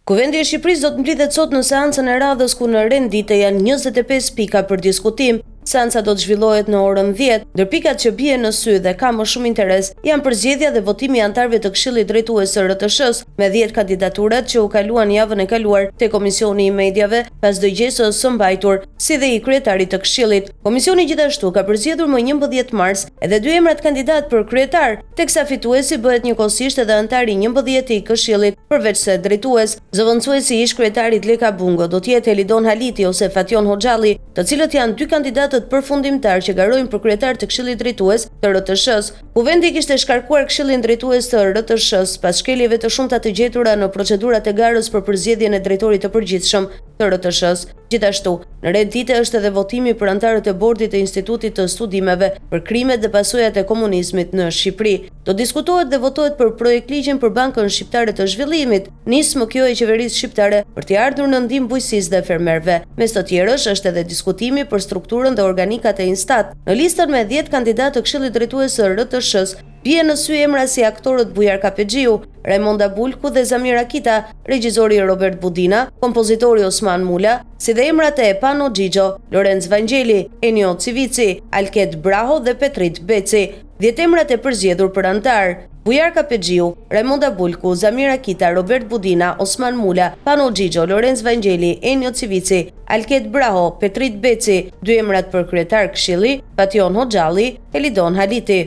Kuvendi i Shqipërisë do të mblidhet sot në seancën e radhës ku në rend dite janë 25 pika për diskutim. Seanca do të zhvillohet në orën 10. Ndër pikat që bien në sy dhe ka më shumë interes janë përzgjedhja dhe votimi i anëtarëve të Këshillit Drejtues të RTSH-së, me 10 kandidaturat që u kaluan javën e kaluar te Komisioni i Mediave pas dëgjesës së mbajtur, si dhe i kryetarit të Këshillit. Komisioni gjithashtu ka përzgjedhur më 11 mars edhe dy emrat kandidatë për kryetar, teksa fituesi bëhet njëkohësisht edhe anëtari i 11 i Këshillit, përveçse drejtues. Zëvendësuesi i ish-kryetarit Leka Bungo do të jetë Helidon Haliti ose Fatjon Hoxhalli, të cilët janë dy kandidatët përfundimtarë që garojnë për kryetar të Këshillit Drejtues të RTSH-së. Kuvendi kishte shkarkuar Këshillin Drejtues të RTSH-së pas shkeljeve të shumta të gjetura në procedurat e garës për përzgjedhjen e drejtorit të përgjithshëm të RTSH-së. Gjithashtu, në rend dite është edhe votimi për anëtarët e bordit të Institutit të Studimeve për Krimet dhe Pasojat e Komunizmit në Shqipëri. Do diskutohet dhe votohet për projektligjin për Bankën Shqiptare të Zhvillimit, nismë kjo e qeverisë shqiptare për t'i ardhur në ndihmë bujqësisë dhe fermerëve. Mes të tjerësh është edhe diskutimi për strukturën dhe organikat e INSTAT. Në listën me 10 kandidatë të Këshillit Drejtues të RTSH-së bien në sy emra si aktorët Bujar Kapexhiu, Rajmonda Bulku dhe Zamira Kita, regjizori Robert Budina, kompozitori Osman Mula, si dhe emrat e Pano Xhixho, Lorenc Vangjeli, Enio Civici, Alket Braho dhe Petrit Beci. 10 emrat e përzgjedhur për anëtarë, Bujar Kapexhiu, Rajmonda Bulku, Zamira Kita, Robert Budina, Osman Mula, Pano Xhixho, Lorenc Vangjeli, Enio Civici, Alket Braho, Petrit Beci, dy emrat për kryetar këshilli, Fatjon Hoxhalli, Helidon Haliti.